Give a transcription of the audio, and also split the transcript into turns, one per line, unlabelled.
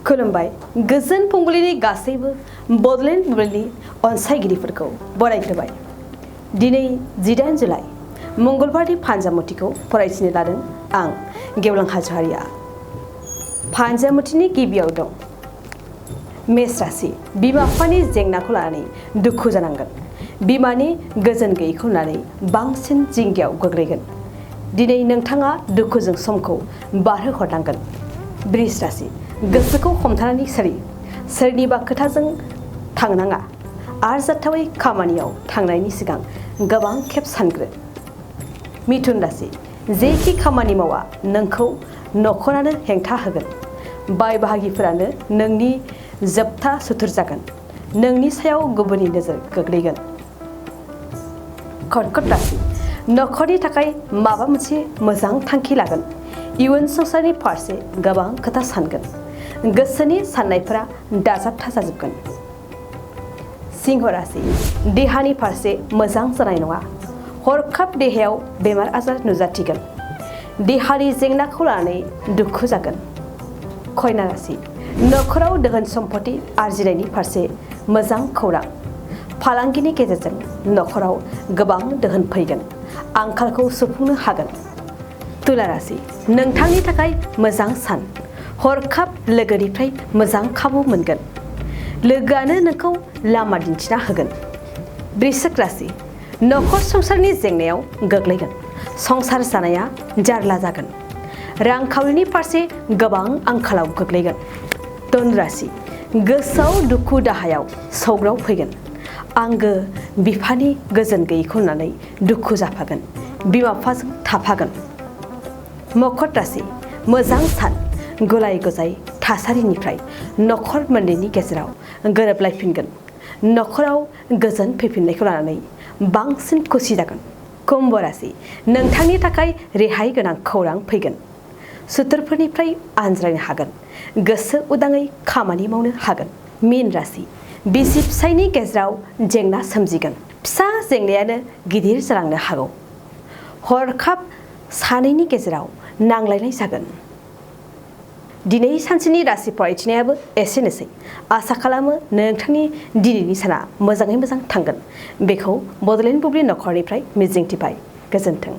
खुलुमबाय गोजोन फुंबिलिनि गासैबो बडलेण्ड बुब्लिनि अनसायगिरिफोरखौ बरायग्रोबाय। दिनै 18 जुलाइ मंगलबारनि फान्जामुथिखौ फरायथिनो लादों आं गेवलां हाज'वारिया। फान्जामुथिनि गिबियाव दं मेष राशि। बिमा बिफानि जेंनाखौ लानानै दुखु जानांगोन। बिमानि गोजोन गैयैखौ लानानै बांसिन जिंगायाव गोग्लैगोन। दिनै नोंथाङा दुखुजों समखौ बारहोहरनांगोन। बृष राशि। गोसोखौ हमथानानै सोरनिबा खोथाजों थांनाङा। आरजाथावै खामानियाव थांनायनि सिगां गोबां खेब सानग्रो। मिथुन राशि। जेखि खामानि मावा नोंखौ नखरानो हेंथा होगोन। बाय बाहागिफोरानो नोंनि जोबथा सुथुर जागोन। नोंनि सायाव गुबुननि नोजोर गोग्लैगोन। कर्कट राशि। नखरनि थाखाय माबा मोनसे मोजां थांखि लागोन। इयुन संसारनि फारसे गोबां खोथा सानगोन। गोसोनि साननायफोरा दाजाबथा जाजोबगोन। सिंह राशि। देहानि फारसे मोजां जानाय नङा। हरखाब देहायाव बेमार आजार नुजाथिगोन। देहानि जेंनाखौ लानानै दुखु जागोन। कन्या राशि। नखराव धोन सम्पति आरजिनायनि फारसे मोजां खौरां। फालांगिनि गेजेरजों नखराव गोबां धोन फैगोन। आंखालखौ सुफुंनो हागोन। तुला राशि। नोंथांनि थाखाय मोजां सान। हरखाब लोगोनिफ्राय मोजां खाबु मोनगोन। लोगोआनो नोंखौ लामा दिन्थिना होगोन। वृश्चिक राशि। नखर संसारनि जेंनायाव गोग्लैगोन। संसार जानाया जारला जागोन। रांखावरिनि फारसे गोबां आंखालाव गोग्लैगोन। धनु राशि। गोसोआव दुखु दाहायाव सौग्राव फैगोन। आंगो बिफानि गोजोन गैयैखौ नुनानै दुखु जाफागोन। बिमा बिफाजों थाफागोन। मकर राशि। मोजां सान। गुलाय गुजाय थासारिनिफ्राय नखर मोननैनि गेजेराव गोरोबलायफिनगोन। नखराव गोजोन फैफिननायखौ लानानै बांसिन खुसि जागोन। कुम्भ राशि। नोंथांनि थाखाय रेहाय गोनां खौरां फैगोन। सुथुरफोरनिफ्राय आनज्रायनो हागोन। गोसो उदाङै खामानि मावनो हागोन। मीन राशि। बिसि फिसायनि गेजेराव जेंना सोमजिगोन। फिसा जेंनायानो गिदिर जालांनो हागौ। हरखाब सानैनि गेजेराव नांलायनाय जागोन। दिनै सानसेनि राशि फरायथिनायाबो एसेनोसै। आसा खालामो नोंथांनि दिनैनि साना मोजाङै मोजां थांगोन। बेखौ बडलेण्ड बुब्लि नखरनिफ्राय मिजिंथिबाय। गोजोन्थों।